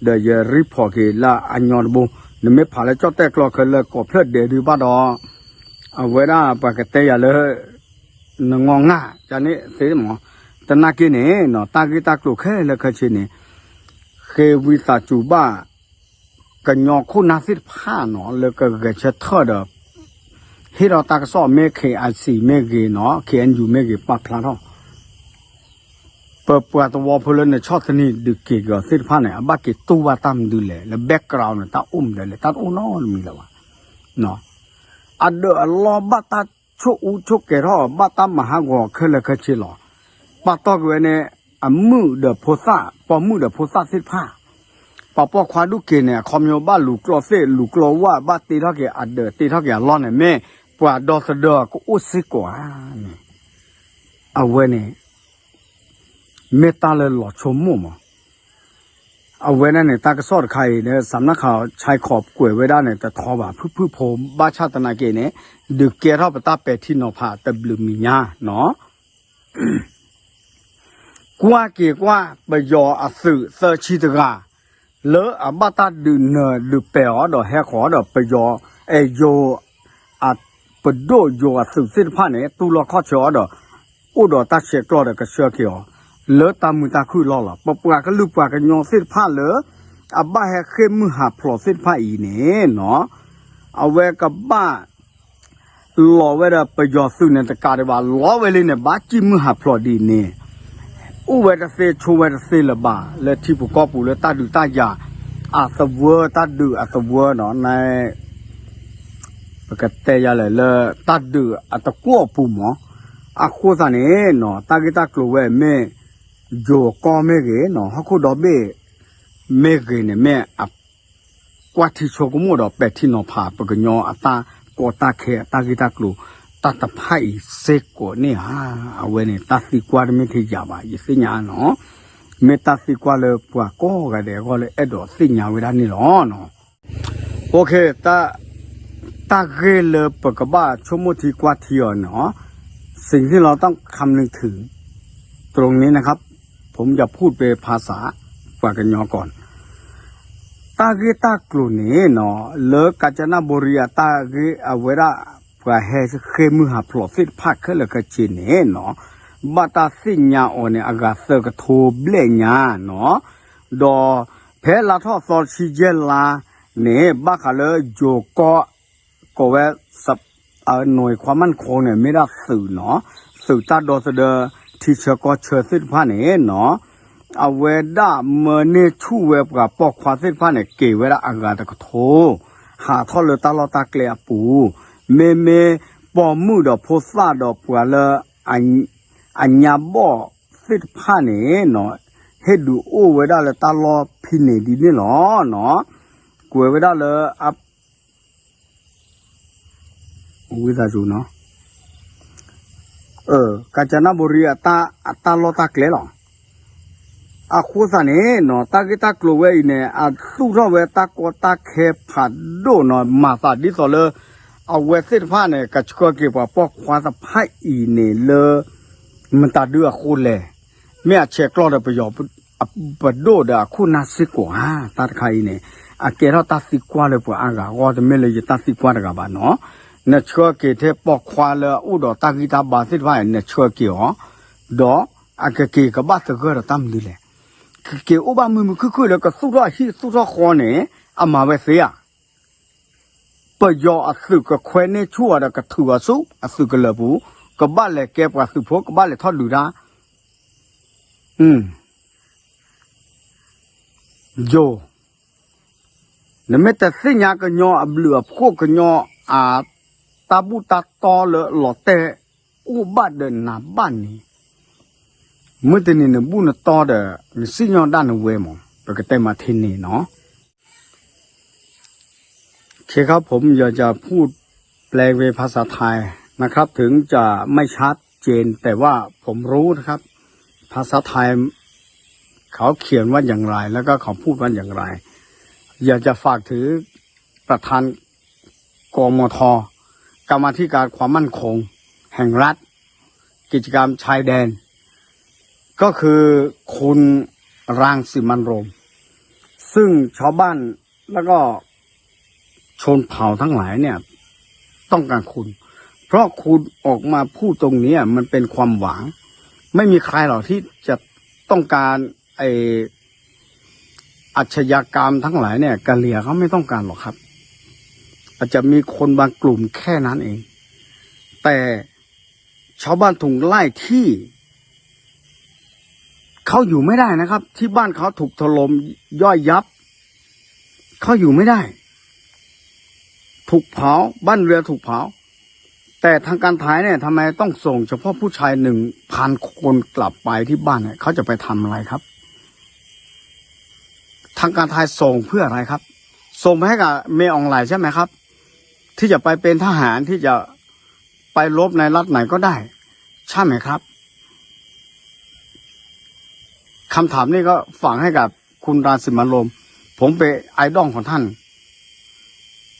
ဒီးယ report က့ၤလၢအညီတဘိ, နမ့ၢ်ဖးလၢကၠီၣ်တဲၣ်ကျိာ်ခဲလၢာ်ကိးဖျၢၣ်ဒဲးဒုးဘၣ်ဒီး အဝဲဒၣ်ပှၤကတဲယၤလၢ နငီၢ်ငၢ်ကန့ၣ်သ့မး, သနာ်က့န့ၣ်နီၤ တၢ်ဂ့ၢ်တၢ်ကျိၤခဲလၢာ်ခဲဆ့န့ၣ် ဃ့ဝံသးစူၤဘၣ် ကညီခိၣ်နၢ်သ့ၣ်တဖၣ်နီၤ လၢကဂဲၤဆၢထၢၣ်ဒီး ဟ့ၣ်ဒီးတၢ်ကစီၣ်မ့ၢ် KIC မ့ၢ်ဂ့ၤနီၤ KNU မ့ၢ်ဂ့ၤ ပာ်ဖျါထီၣ် ပပှၤသဝီဖိလၢနဆီၣ်သနံးဒုးက့ၤကီၤသ့ၣ်တဖၣ်န့ၣ် အဘၣ်က့ၤတူၢ်ဘၣ်တၢ်မနုၤလဲၣ် လၢ background န့ၣ် တၢ်အိၣ်မနုၤလဲၣ် တၢ်တအိၣ်နီတမံၤလၢၤဘၣ်. အဒၢးအလီၢ်ဘၣ်တၢ်ဆိၣ်အူဆိၣ်ကဲၤထီၣ် ဘၣ်တၢ်မၤဟးဂီၤခဲလၢာ်ခဲဆ့လီၤ. ပာ်တီၢ်က့ၤဝဲန့ၣ် အမုၣ်ဒီးဖိသၣ် ပိာ်မုၣ်ဒီးဖိသၣ်သ့ၣ်တဖၣ် ပှၤပိာ်ခွါဒုးက့ၤန့ၣ် အခီပညီဘၣ်လူၤကျိာ်သ့ၣ် လူၤကျိာ်ဝၣ် ဘၣ်တ့ထီၣ်က့ၤအလီၢ်န့ၣ် မ့ၢ်ပှၤဒီသဒၢကအိၣ်စ့ၢ်ကီးဧါန့ၣ် အဝဲန့ၣ် မ့ၢ်တၢ်လၢလီၤဆိကမိၣ်မး. အဝဲဒၣ်န့ၣ် တၢ်ကစီၣ်တခါအံၤန့ၣ် စးနၢ်ခး ဆဲးခီးကွဲးဝဲဒၣ်န့ၣ် တထီဘၣ် ဖုၣ်ဖုၣ်ဖိ ဘၣ်ဆၣ်သနာ်က့န့ၣ် ဒုးကဲထီၣ်ပတၢ်ပဲာ်ထံနီၤဖးတဘျုးမံၤညါနီၤ ကွၢ်က့ၤကွၢ် ပယီၤအသုးသၢဆံတဂၤ လၢအဘၣ်တၢ်ဒုးနၢၤဒုးပဲာ်အီၤဒီးဟဲဃီၤဒီးပယီၤ အဲ ယိၤ အပဒိၣ်ယိၤအသုးသ့ၣ်တဖၣ်န့ၣ် တူၢ်လိာ်ခီၣ်ဆၢအီၤဒီး အိၣ်ဒီးတၢ်ဆဲးကျိးဒီးကဆှၢက့ၤအီၤ လၢတၢ်မုာ်တၢ်ခုၣ်အလီၢ်လီၤ. ပပှၤကလုာ်ပှၤကညီသ့ၣ်တဖၣ်လၢ အဘၣ်ဟဲဃ့ၢ်မုၢ်ဟးဖျိးသ့ၣ်တဖၣ်အံၤန့ၣ်နီၤ, အဝဲကဘၣ် လီၤဝဲဒီးပယီၤသုးန့ၣ်တကးဒံးဘၣ် လီၤဝဲလံန့ၣ် ဘၣ်စံၣ်မုၢ်ဟးဖျိးဒ်န့ၣ် အိၣ်ဝဲတသ့ဆိဝဲတသ့လၢၤဘၣ် လၢထံဖိကီၢ်ဖိလၢတၢ်ဒုးတၢ်ယၤ အသဝၢ တၢ်ဒုးအသဝၢနီၤ န ပကတဲယၤလဲၣ်လၢတၢ်ဒုးအတကွီၣ်အပူၤမး, အဃိသတးန့ၣ်နီၤ တၢ်ဂ့ၢ်တၢ်ကျိၤဝဲမ့ၢ် ယိၤကီၢ်မ့ၢ်ဂ့ၤနီၤ ဟီၣ်ခိၣ်ဒီဘ့ၣ်မ့ၢ်ဂ့ၤန့ၣ် မ့ၢ်အ ကွၢ်ထံဆိကမိၣ်ဒီးပဲာ်ထံနီၤဖး ပကညီအတၢ်ကီတၢ်ခဲ တၢ်ဂ့ၢ်တၢ်ကျိၤ တၢ်တဖၣ်အံၤစ့ၢ်ကီးန့ၣ်ဧါ. အဝဲန့ၣ် တၢ်သံကွၢ်တမ့ၢ်ထဲယၤဘၣ် ယသ့ၣ်ညါနီၤ, မ့ၢ်တၢ်သံကွၢ်လၢပှၤကိးဂၤဒဲးအဂီၢ်လၢအဲၣ်ဒိးသ့ၣ်ညါဝဲဒၣ်န့ၣ်လီၤ. တၢ်ဂ့ၢ်လၢပကဘၣ်ဆိကမိၣ်ထံကွၢ်ထံအီၤန့ၣ် สิ่งที่เราต้องคำนึงถึง ตรงนี้นะครับ ผมจะพูดเป็นภาษา ปากกะยอก่อน တၢ်ဂ့ၢ်တၢ်ကျိၤန့ၣ်နီၤ လၢကၣ်စနဘူရံအတၢ်ဂ့ၢ်အဝဲဒၣ် ပှၤဟဲဃ့ၢ်မုၢ်ဟးဖျိးသ့ၣ်တဖၣ်ခဲလၢာ်ခဲဆ့န့ၣ်နီၤ ဘၣ်တၢ်သ့ၣ်ညါအီၤန့ၣ် အဂၤသၢကထိဘျဲၣ်ညါနီၤ, ဒီးဖဲလါထီၣ်သီဆံယဲၢ်လါန့ၣ် ဘၣ်ဃးလၢယိၤကီၢ် ကိးဝဲ နွံခွါမၢ်ခိန့ၣ် မ့ၢ်ဒၣ်သုးနီၤ, သုးတၢ်ဒီသဒၢ ထံဆၢကီၢ်ဆၢသ့ၣ်တဖၣ်န့ၣ်နီၤ အဝဲဒၣ်မၢန့ၢ်ဆူၣ်ဝဲပှၤပိာ်ခွါသ့ၣ်တဖၣ်န့ၣ် က့ၤဝဲဒၣ်အဂၤတကထိ ဟးထီၣ်လၢတၢ်လီၢ်တၢ်ကျဲအပူၤ, မ့မ့ၢ်ပိာ်မုၣ်ဒီးဖိသၣ်ဒီးပှၤလၢ အညါဘီၣ်သ့ၣ်တဖၣ်န့ၣ်နီၤ ဟ့ၣ်ဒုးအိၣ်ဝဲဒၣ်လၢတၢ်လီၢ်ဖဲန့ၣ်ဒ်န့ၣ်လီၤနီၤ, ကွဲးဝဲဒၣ်လၢ ဝံသးစူၤနီၤ, ကၣ်စနဘူရံအတၢ်လီၢ်တၢ်ကျဲလီၤ. အဃိသတးန့ၣ်နီၤ တၢ်ဂ့ၢ်တၢ်ကျိၤဝဲအံၤန့ၣ် အသူၣ်ထီၣ်ဝဲတၢ်ကီတၢ်ခဲဖးဒိၣ်နီၤ, မၤသးဒ်သိးလၢ အဝဲသ့ၣ်တဖၣ်န့ၣ် ကဆှၢက့ၤပှၤပိာ်ခွါသ့ၣ်တဖၣ်အံၤန့ၣ်လၢ မတၤဒုအဃိလဲၣ်, မ့ၢ်အဆဲးကျိးဒီးပယီၤပဒိၣ်ဒီးအခိၣ်နၢ်စ့ၢ်ကီးဧါ, တၢ်တခါအံၤန့ၣ် အကဲထီၣ်တၢ်သံကွၢ်လၢပှၤအါဂၤအဂီၢ် တမ့ၢ်လၢယတၢ်သံကွၢ်တဂၤဘၣ်နီၤ, နဆှၢက့ၤထဲပိာ်ခွါလၢအအိၣ်ဒီးတၢ်ဂံၢ်တၢ်ဘါသ့ၣ်တဖၣ်န့ၣ် နဆှၢက့ၤအီၤ, ဒီးအကက့ၤကဘၣ်သဂၢၢ်ဒီးတၢ်မနုၤလဲၣ်, ကက့ၤအိၣ်ဘၣ်မုာ်မုာ်ခုၣ်ခုၣ်လၢကသူၣ်ထီၣ်ဟံၣ်သူၣ်ထီၣ်ဃီန့ၣ် အမၤဝဲသ့ဧါ ပယီၤအသုးကခွဲးန့ၢ်ဆူၣ်အီၤဒီးကထုးအီၤဆူအသုးကလၢၤပူၤ, ကဘၣ်လဲၤကဲပှၤသုးဖိ ကဘၣ်လဲၤထီၣ်ဒုးတၢ်, ယိၤ, နမ့ၢ်တသ့ၣ်ညါကညီအဘျုးအဖှိၣ် ကညီအတၢ်ဘူၣ်တၢ်တီလၢလီၤတဲာ်အိၣ်ဘၣ်ဒီးနၤဘၣ်န့ၣ်, မုၢ်တနံၤနဘူၣ်နတီဒီး နစံၣ်ညီၣ်ဒၣ်နဝဲမး ပကတဲမးထဲန့ၣ်နီၤ. โอเคครับ ผมอยากจะพูดแปลเป็นภาษาไทยนะครับ ถึงจะไม่ชัดเจน แต่ว่าผมรู้นะครับ ภาษาไทยเขาเขียนว่าอย่างไร แล้วก็เขาพูดว่าอย่างไร อยากจะฝากถึงประธาน กมท กรรมาธิการความมั่นคงแห่งรัฐ กิจกรรมชายแดน ก็คือคุณรังสิมันต์โรม ซึ่งชาวบ้านแล้วก็ชนเผ่าทั้งหลายเนี่ยต้องการคุณ เพราะคุณออกมาพูดตรงเนี้ยมันเป็นความหวัง ไม่มีใครหรอกที่จะต้องการไอ้ อาชญากรรมทั้งหลายเนี่ยกะเหรี่ยงเขาไม่ต้องการหรอกครับ อาจจะมีคนบางกลุ่มแค่นั้นเอง แต่ชาวบ้านถุงไร่ที่เขาอยู่ไม่ได้นะครับ ที่บ้านเขาถูกถล่มย่อยยับ เขาอยู่ไม่ได้ ถูกเผา บ้านเรือนถูกเผา แต่ทางการไทยเนี่ยทำไมต้องส่งเฉพาะผู้ชายหนึ่งพันคนกลับไปที่บ้านเนี่ยเขาจะไปทำอะไรครับ ทางการไทยส่งเพื่ออะไรครับ ส่งไปให้กับเมอองหลายใช่ไหมครับ ที่จะไปเป็นทหารที่จะไปรบในรัฐไหนก็ได้ ใช่ไหมครับ คำถามนี้ก็ฝากให้กับคุณรังสิมันต์โรม ผมเป็นไอดอลของท่าน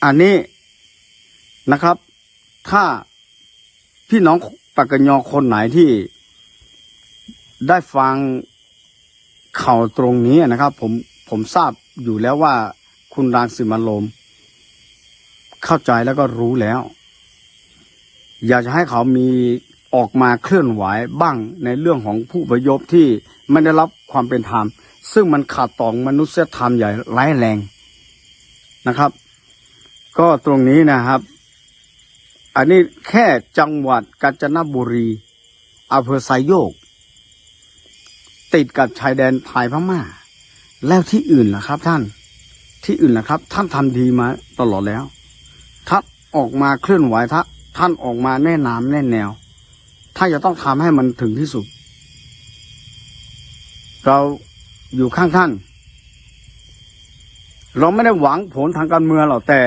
อันนี้นะครับ ถ้าพี่น้องปากกยอคนไหนที่ได้ฟังข่าวตรงนี้นะครับ ผมผมทราบอยู่แล้วว่าคุณรังสิมันต์โรม เข้าใจแล้วก็รู้แล้ว อยากจะให้เขามีออกมาเคลื่อนไหวบ้างในเรื่องของผู้อพยพที่ไม่ได้รับความเป็นธรรม ซึ่งมันขัดต่อมนุษยธรรมอย่างร้ายแรงนะครับ ก็ตรงนี้นะครับ อันนี้แค่จังหวัดกาญจนบุรี อำเภอไซโยก ติดกับชายแดนไทยพม่า แล้วที่อื่นล่ะครับท่าน ที่อื่นล่ะครับ ท่านทำดีมาตลอดแล้ว ท่านออกมาเคลื่อนไหว ท่าน ท่านออกมาแนะนำแนะแนว ท่านจะต้องทำให้มันถึงที่สุด เราอยู่ข้างท่าน เราไม่ได้หวังผลทางการเมืองหรอก แต่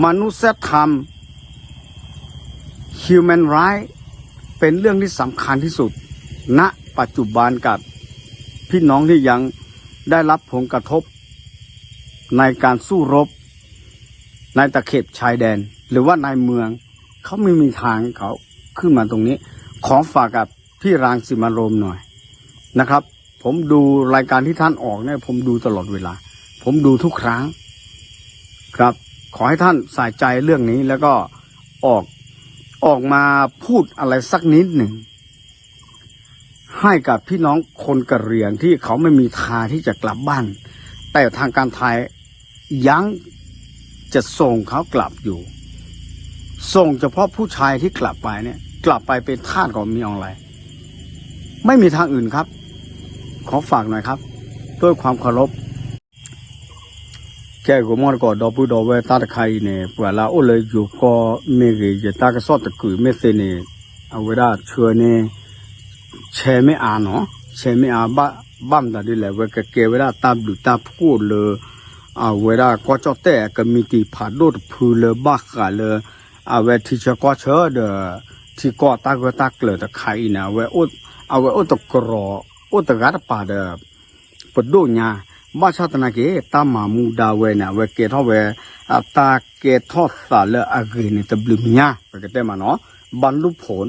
มนุษยธรรม human right เป็นเรื่องที่สำคัญที่สุด ณ ปัจจุบันกับพี่น้องที่ยังได้รับผลกระทบในการสู้รบในตะเข็บชายแดน หรือว่าในเมือง เขาไม่มีทางเขาขึ้นมาตรงนี้ ขอฝากกับพี่รังสิมันต์โรมหน่อยนะครับ ผมดูรายการที่ท่านออกเนี่ย ผมดูตลอดเวลา ผมดูทุกครั้งครับ ขอให้ท่านใส่ใจเรื่องนี้ แล้วก็ออก ออกมาพูดอะไรสักนิดหนึ่ง ให้กับพี่น้องคนกะเหรี่ยงที่เขาไม่มีทางที่จะกลับบ้าน แต่ทางการไทยยังจะส่งเขากลับอยู่ ส่งเฉพาะผู้ชายที่กลับไปเนี่ย กลับไปเป็นทาสของมินออนไลน์ ไม่มีทางอื่นครับ ขอฝากหน่อยครับ ด้วยความเคารพ ကဲ ဂီၤမီၢ်တကိး ဒီပုၢ်ဒီဝဲၢ် တၢ်တခါအံၤန့ၣ် ပှၤလၢအအိၣ်လၢယိၤကီၢ်မ့ၢ်ဂ့ၤ ယတၢ်ကစီၣ်တကုးမ့ၢ်သ့န့ၣ် အဝဲဒၣ်ဆှၢန့ၢ် ဆဲးမ့ၢ်အါနီၤ ဆဲးမ့ၢ်အါ ဘၣ်မတၤဒ်လဲၣ် အဝဲကကဲဝဲဒၣ်တၢ်ဘျုးတၢ်ဖှိၣ်လၢ အဝဲဒၣ်ကီၢ်ကၠီၣ်တဲၣ်အကမံးတံာ်ဖးဒိၣ်တဖုလၢဘၣ်ဃးလၢ အဝဲထံဆၢကီၢ်ဆၢဒီး ထံကီၢ်တၢ်ဂၢၢ်တၢ်ကျၢၤတခါအံၤန့ၣ် အဝဲအိၣ်တကရီး အိၣ်တဂၤတပၤဒီး ပဒိၣ်ညါ ဘၣ်ဆၣ်သနာ်က့ တၢ်မၤမူဒါဝဲန့ၣ် အဝဲကဲထီၣ်ဝဲ အတၢ်ကဲထီၣ်သးလၢအဂ့ၤန့ၣ် တဘျုးမံၤညါ ပကတဲမးနီၤ ဘၣ်လူၣ်ဖိၣ်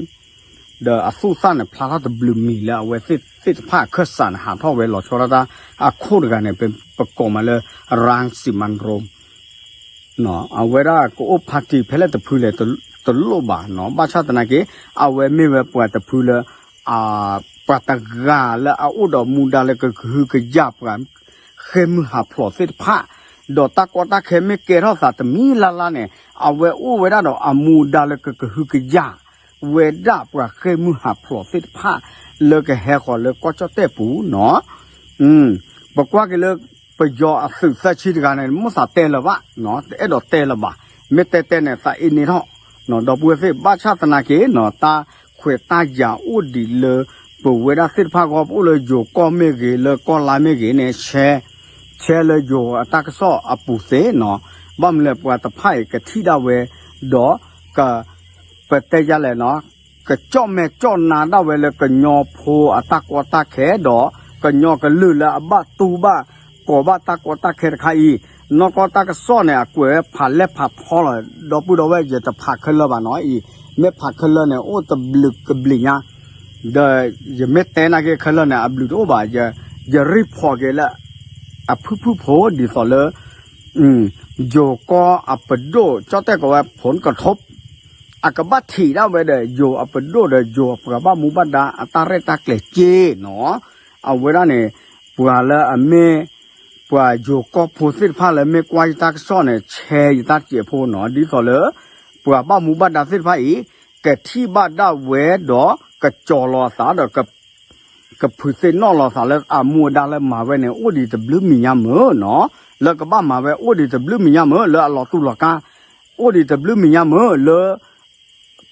ဒီးအသူၣ်သၣ်န့ၣ် ဖျါထီၣ်တဘျုးမံၤလၢအဝဲသ့ၣ်တဖၣ်အခၢၣ်စးန့ၣ် ဟးထီၣ်ဝဲလီၤဆီဒၣ်တၢ် အခိၣ်တဂၤန့ၣ် ပကိးမးလၢ ရၣ်စံမၣ်ရိၣ် အဝဲဒၣ်ကအိၣ် party ဖဲလဲၣ်တဖုလဲၣ် တလိၣ်ဘၣ်နီၤ ဘၣ်ဆၣ်သနာ်က့ အဝဲမ့ၢ်ဝဲပှၤတဖုလၢ ပှၤတဂၤလၢအအိၣ်ဒီးမူဒါလၢကကဟုကယာ်ပှၤ ဃ့ၢ်မုၢ်ဟးဖျိးသ့ၣ်တဖၣ်, ဒီးတၢ်ကီတၢ်ခဲမ့ၢ်ကဲထီၣ်သးတမံၤလၢ်လၢ်န့ၣ် အဝဲအိၣ်ဝဲဒၣ်ဒီးအမူဒါလၢကကဟုကယာ်ဝဲဒၣ်ပှၤဃ့ၢ်မုၢ်ဟးဖျိးသ့ၣ်တဖၣ် လၢကဟဲဃီၤလၢကီၢ်ကၠီၣ်တဲၣ်ပူၤနီၤ. ပကွၢ်က့ၤလၢ ပယီၤအသုးသၢဆံတဂၤန့ၣ် မိၣ်သးတဲလၢၤဘၣ်, တအဲၣ်ဒိးတဲလၢၤဘၣ်, မ့ၢ်တဲတဲန့ၣ် သးအ့န့ၣ်ထီၣ်, ဒီပုၢ်ဝဲၢ်သ့ၣ် ဘၣ်ဆၣ်သနာ်က့နီၤ တၢ်ခွဲးတၢ်ယာ်အိၣ်ဒံးလၢ ပဝဲဒၣ်သ့ၣ်တဖၣ်ဂီၢ် ပအိၣ်လၢယိၤကီၢ်မ့ၢ်ဂ့ၤ လၢကီၢ်လါမ့ၢ်ဂ့ၤန့ၣ် ဆဲ ဆဲလၢယိၤအတၢ်ကစီၣ်အပူၤသ့နီၤ, ဘၣ်မနုၤလဲၣ် ပှၤတဖၣ်အံၤကထံၣ်ဒၣ်ဝဲ, ဒီးက ပတဲယါလဲၣ်နီၤ, ကကၠီၣ်မဲာ်ကၠီၣ်နါဒၣ်ဝဲလၢကညီဖိအတၢ်ကီတၢ်ခဲ ဒီးကညီကလုာ်လၢအဘၣ်တူၢ်ဘၣ်ကီးဘၣ်တၢ်ကီတၢ်ခဲတခါအံၤ, နီၢ်ကီၢ်တၢ်ကစီၣ်န့ၣ် အကွဲးဝဲဖးလဲၢ်ဖးထီလီၤ, ဒီပုၢ်ဒီဝဲၢ် ယတဖးခဲလၢာ်ဘၣ်နီၤအံၤ, မ့ၢ်ဖးခဲလၢာ်န့ၣ် အိၣ်တဘျုးကဘျံးညါ, ဒီးယမ့ၢ်တဲနာ်က့ခဲလၢာ်န့ၣ် အဘျုးတအိၣ်ဘၣ်, ယ report က့ၤလၢ အဖုၣ်ဖုၣ်ဖိ ဒ်သိးလၢ ယိၤကီၢ်အပဒိၣ် ကၠီၣ်တဲၣ်ကိးဝဲ ဖိကထိး အကဘၣ်ထံၣ်ဒၣ်ဝဲဒီး ယိၤအပဒိၣ်ဒီး ယိၤအပှၤဘၣ်မူဘၣ်ဒါအတၢ်ရဲၣ်တၢ်ကျဲၤက့နီၤ, အဝဲဒၣ်န့ၣ် ပှၤလၢအမ့ၢ် ပှၤယိၤကီၢ်ဖိသ့ၣ်တဖၣ်လၢမ့ၢ်ကွၢ်ယတၢ်ကစီၣ်န့ၣ် ဆဲယတၢ်စဲးဖိနီၤ, ဒ်သိးလၢ ပှၤဘၣ်မူဘၣ်ဒါသ့ၣ်တဖၣ်အံၤ ကထံၣ်ဘၣ်ဒၣ်ဝဲဒီး ကကၠီၤလီၤအသးဒီး ကဖုးသ့ၣ်နီၣ်လီၤသးလၢအမူအဒါလၢမၤဝဲန့ၣ် အိၣ်ဒံးတဘျုးမံၤညါမုၢ်နီၤ, လၢကဘၣ်မၤဝဲအိၣ်ဒံးတဘျုးမံၤညါမုၢ် လၢအလီၤတူာ်လီၤကာ်, အိၣ်ဒံးတဘျုးမံၤညါမုၢ် လၢ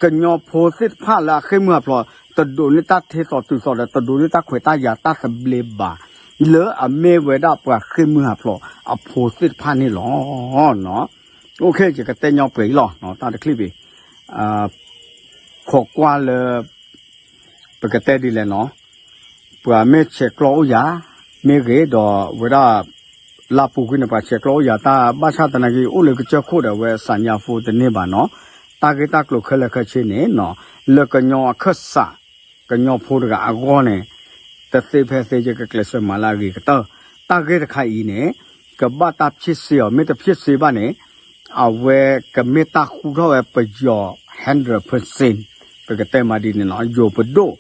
ကညီဖိသ့ၣ်တဖၣ်လၢအဃ့ၢ်မုၢ်ဟးဖျိး တဒိးန့ၢ်တၢ်ထ့သိးတုၤသိးဒီး တဒိးန့ၢ်တၢ်ခွဲးတၢ်ယာ်တၢ်သဘျ့ဘၣ်, လၢအမ့ၢ်ဝဲဒၣ်ပှၤဃ့ၢ်မုၢ်ဟးဖျိးအဖိသ့ၣ်တဖၣ်န့ၣ်လီၤ. ယကတဲညီပှဲၤအံၤလီၤ တၢ်တချံၣ်ပံၤ, ခိးကွၢ်လၢ ပကတဲဒ်လဲၣ်နီၤ, ပှၤမ့ၢ်ဆဲးကျိးအိၣ်ယၤ မ့ၢ်ဂ့ၤဒီးဝဲဒၣ် လၢပူၤကွံာ်န့ၣ် ပှၤဆဲးကျိးအိၣ်ယၤတၢ် ဘၣ်ဆၣ်သနာ်က့ အိၣ်လၢကစၢၢ်ခိၣ်ဒီး အဝဲစၢညါဖိတန့ၢ်ဘၣ်နီၤ, တၢ်ဂ့ၢ်တၢ်ကျိၤခဲလၢာ်ခဲဆ့န့ၣ်နီၤ, လၢကညီအခၢၣ်စး ကညီဖိတဂၤအဂီၢ်န့ၣ် တသ့ဖဲသ့ ယကကျဲးစၢးမၤလၢအဂ့ၤကတၢၢ်, တၢ်ဂ့ၢ်တခါအံၤန့ၣ် ကဘၣ်တၢ်ဖျ့ၣ်စ့အီၤ မ့ၢ်တဖျ့ၣ်စ့ဘၣ်န့ၣ် အဝဲကမ့ၢ်တၢ်ဃူထီၣ်ဝဲပယီၤ hundred percent ပကတဲမးဒ်န့ၣ်နီၤ, ယိၤပဒိၣ်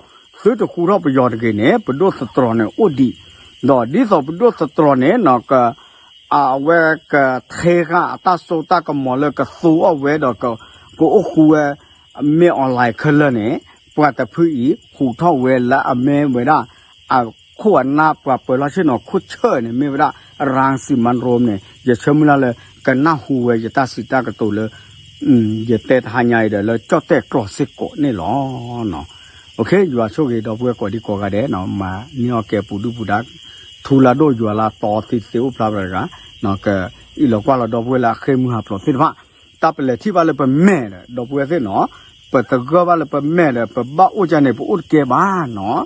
သုတဃူထီၣ်ပယီၤတဂ့ၤန့ၣ် ပဒိၣ်သတြီၤန့ၣ်အိၣ်ဒံး, ဒီးဒ်သိးပဒိၣ်သတြီၤန့ၣ်နီၤ က အဝဲကထဲဃာ်အတၢ်စိတၢ်ကမီၤလၢကသူအီၣ်ဝဲဒီး ကအိၣ်ဃူဝဲ မင်းအောင်လှိုင် ခဲလၢာ်န့ၣ် ပှၤတဖုအံၤ ဟူးထီၣ်ဝဲလၢအမ့ၢ်ဝဲဒၣ် အခိၣ်အနၢ်ပှၤပၢၤလီၢ်ဆ့ၣ်နီၤခိၣ်ဆၢၣ်န့ၣ် မ့ၢ်ဝဲဒၣ် ရၢၣ်စံၣ်မၤရူမ်န့ၣ် ယဆၢမုၢ်လၢ်လၢ ကနၢ်ဟူဝဲယတၢ်စံးတၢ်ကတိၤလၢ ယတဲတဟါညါအံၤဒီး လၢကၠီၣ်တဲၣ်ကျိာ်စ့ၢ်ကီးန့ၣ်လီၤ. ယွၤဆိၣ်ဂ့ၤဒီပုၢ်ဝဲၢ်ကိးဒံကိးဂၤဒဲး, မၤန့ၢ်အီၣ်ကဲပူၤဒုၣ်ပူၤဒါ, ထူလၢဒိၣ်ယွၤလၢတီသ့သ့အိၣ်ဖျါဘၣ်တဂၤ, ကအံးလီၤကွၢ်လီၤဒီပုၢ်ဝဲၢ်လၢအဃ့ၢ်မုၢ်ဟးဖျိးသ့ၣ်တဖၣ်, တၢ်ပလဲၤထံၣ်ဘၣ်လၢပမဲာ်ဒီး ဒီပုၢ်ဝဲၢ်သ့ၣ်နီၤ, ပတဂၢၢ်ဘၣ်လၢပမဲာ်ဒီး ပဘၣ်အိၣ်ကန့ၣ် ပအိၣ်တကဲဘၣ်နီၤ,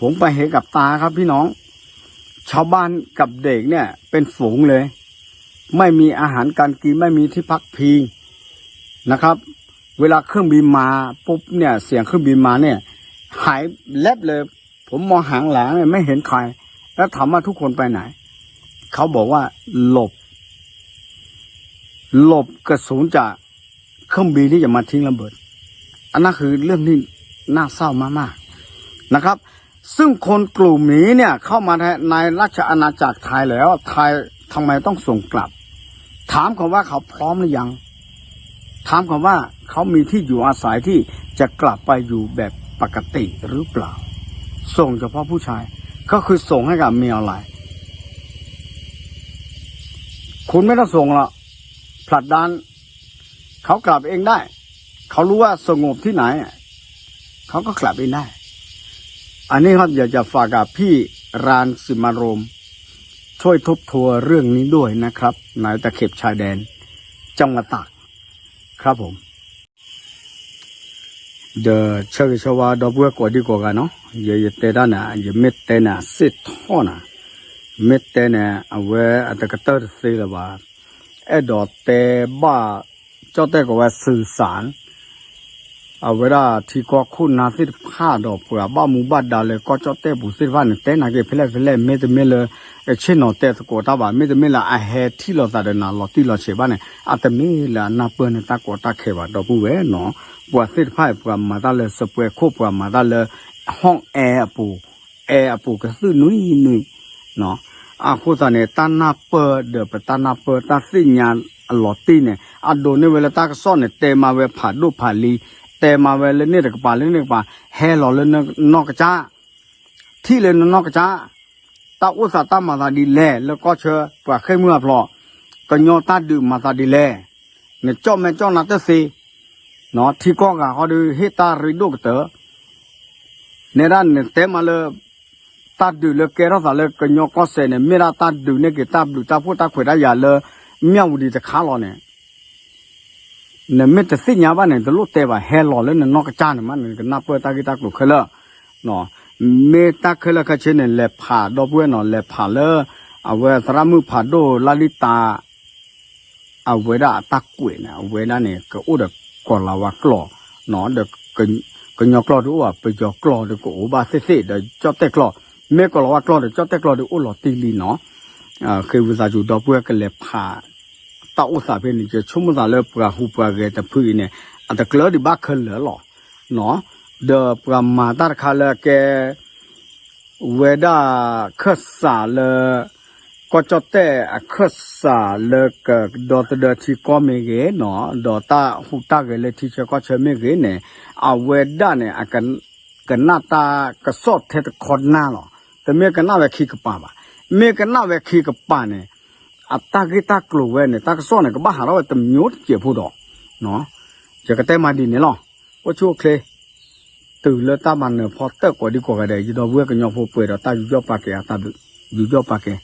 ผมไปเห็นกับตาครับพี่น้อง ชาวบ้านกับเด็กเนี่ยเป็นฝูงเลย ไม่มีอาหารการกิน ไม่มีที่พักพิงนะครับ เวลาเครื่องบินมาปุ๊บเนี่ย เสียงเครื่องบินมาเนี่ย หายแล็บเลย ผมมองหางหลังเนี่ย ไม่เห็นใคร แล้วถามว่าทุกคนไปไหน เขาบอกว่าหลบ หลบกระสุนจากเครื่องบินที่จะมาทิ้งระเบิด อันนั้นคือเรื่องที่น่าเศร้ามากๆนะครับ ซึ่งคนกลุ่มนี้เนี่ยเข้ามาในราชอาณาจักรไทยแล้ว ไทยทำไมต้องส่งกลับ ถามเขาว่าเขาพร้อมหรือยัง ถามเขาว่าเขามีที่อยู่อาศัยที่จะกลับไปอยู่แบบปกติหรือเปล่า ส่งเฉพาะผู้ชาย ก็คือส่งให้กับเมียออนไลน์ คุณไม่ต้องส่งหรอก ผลักดัน เขากลับเองได้ เขารู้ว่าสงบที่ไหน เขาก็กลับเองได้ อันนี้ครับอยากจะฝากกับพี่รังสิมันต์โรม ช่วยทบทวนเรื่องนี้ด้วยนะครับ ในตะเข็บชายแดน จังหวัดตาก ครับผม ဒီးဆၢဂ့ၤဆၢဝါ ဒီပုၢ်ဝဲၢ်ကိးဒံကိးဂၤနီၤ, ယ ယတဲဒၣ်န့ၣ် ယမ့ၢ်တဲန့ၣ် စ့ၢ်ထီၣ်နၤ, မ့ၢ်တဲန့ၣ် အဝဲအတကတၢၢ်တသ့လၢၤဘၣ်, အဲၣ်ဒိးတဲဘၣ် ကၠီၣ်တဲၣ်ကိးဝဲ စၢၢ်စၢၣ် အဝဲဒၣ်ထံကီၢ်ခိၣ်နၢ်သ့ၣ်တဖၣ်ဒီးပှၤဘၣ်မူဘၣ်ဒါလၢကီၢ်ကၠီၣ်တဲၣ်ပူၤသ့ၣ်တဖၣ်န့ၣ် တဲနာ်က့ၤဖဲလဲၣ်ဖဲလဲၣ် မ့တမ့ၢ်လၢ ဆ့ၣ်နီၤတဲသကိးတၢ်ဘၣ် မ့တမ့ၢ်လၢအဟဲထံၣ်လိာ်သးဒီးနၤလီၤတံၢ်လီၤဆဲးဘၣ်န့ၣ် အတမ့ၢ်လၢအနၢ်ပၢၢ်န့ၣ်တၢ်ကီတၢ်ခဲဘၣ် ဒီပုၢ်ဝဲၢ်နီၤ, ပှၤသ့ၣ်တဖၣ်အံၤ ပှၤမၤတၢ်လၢစပွဲခိၣ် ပှၤမၤတၢ်လၢ ဟီၣ်အဲအပူၤ အဲအပူၤကသုၣ်နွံနွံ အဃိသတးန့ၣ် တၢ်နၢ်ပၢၢ်ဒီးပတၢ်နၢ်ပၢၢ်တၢ်သ့ၣ်ညါအလီၤတံၢ်န့ၣ် အဒိးန့ၢ်ဝဲလၢတၢ်ကစီၣ်န့ၣ် တဲမၤဝဲဖးဒိၣ်ဖးလံၤ, တဲမၤဝဲလၢန့ၣ်တကပၤလၢန့ၣ်တကပၤ, ဟဲလီၤလၢနနီၢ်ကစၢ်, ထံၣ်လၢနနီၢ်ကစၢ်, တၢ်အိၣ်သးတၢ်မၤသးဒ်လဲၣ် လၢကီၢ်ဆၢ ပှၤဃ့ၢ်မုၢ်အဖျိး, ကညီတၢ်ဒုးမၤသးဒ်လဲၣ်, နကၠီၣ်မဲာ်ကၠီၣ်နါတသ့, ထံကီၢ်ဂၤဃီဒီးဟ့ၣ်တၢ်ရ့ဒိၣ်ကတၢၢ် နဲဒၣ်နတဲမးလၢ တၢ်ဒုးလၢကဲထီၣ်သးလၢကညီကီၢ်စဲၣ်န့ၣ် မ့ၢ်ဒၣ်တၢ်ဒုးန့ၢ်က့ၤတၢ်ဘျုးတၢ်ဖှိၣ်တၢ်ခွဲးတၢ်ယာ်လၢ မၠၣ်ဝတံၤတခါလီၤန့ၣ်, နမ့ၢ်တသ့ၣ်ညါဘၣ်န့ၣ် တလိၣ်တဲဘၣ် ဟဲလီၤလၢနနီၢ်ကစၢ်န့ၣ်မးန့ၣ် နကနၢ်ပၢၢ်တၢ်ဂ့ၢ်တၢ်ကျိၤခဲလၢာ်, မ့ၢ်တၢ်ခဲလၢာ်ခဲဆ့န့ၣ် လဲၤဖးဒီပုၢ်ဝဲၢ်နီၤ လဲၤဖးလၢ အဝဲသရၣ်မုၣ်ဖးဒိၣ်လါလံတၢ် အဝဲဒၣ်အတၢ်ကွဲးန့ၣ် အဝဲဒၣ်န့ၣ် ကအိၣ်ဒီးကိၤလၤဝါကျိာ်, ဒီး ကညီကျိာ်ဒုးအိၣ်ဘၣ် ပယီၤကျိာ်ဒုးကအိၣ်ဘၣ်သ့ၣ်သ့ၣ် ဒီးကၠီၣ်တဲၣ်ကျိာ်, မ့ၢ်ကိၤလၤဝါကျိာ်ဒီးကၠီၣ်တဲၣ်ကျိာ်ဒုးအိၣ်လီၤတံၢ်လံနီၤ, ဃ့ဝံသးစူၤဒီပုၢ်ဝဲၢ်ကလဲၤဖး တၢ်အိၣ်သးဖဲန့ၣ် ယဆိကမိၣ်သးလၢပှၤဟူးပှၤဂဲၤတဖုအံၤန့ၣ် အတကျၢၤဒံးဘၣ်ခဲလၢာ်လီၤ, ဒီးပှၤမၤတၢ်တခါလၢကဲ ဝဲဒၣ်ခၢၣ်စးလၢ ကီၢ်ကၠီၣ်တဲၣ်အခၢၣ်စးလၢကဒီသဒၢထံကီၢ်မ့ၢ်ဂ့ၤနီၤ ဒီးတၢ်ဟူးတၢ်ဂဲၤလၢထံဆၢကီၢ်ဆၢမ့ၢ်ဂ့ၤန့ၣ် အဝဲဒၣ်န့ၣ် ကနၣ်တၢ်ကစီၣ်ထဲတခီနၢ်လီၤ. တမ့ၢ်ကနၣ်ဝဲခံကပၤဘၣ်. မ့ၢ်ကနၣ်ဝဲခံကပၤန့ၣ် အတၢ်ဂ့ၢ်တၢ်ကျိၤဝဲန့ၣ် တၢ်ကစီၣ်န့ၣ် ကဘၣ်ဟးထီၣ်ဝဲတမျိုးတစဲးဖိဒီး ယကတဲမးဒ်န့ၣ်လီၤ. အိၣ်ဆူၣ်အိၣ်ချ့ တုၤလၢတၢ်မၤနၢၤဖီတၢၣ်ကိးဒံကိးဂၤဒဲး ယဒီပုၢ်ဝဲၢ်ကညီဖိပှဲၤဒီးတၢ်ယူးယီၣ်ပာ်ကဲအတၢ်ဘျုး ယူးယီၣ်ပာ်ကဲ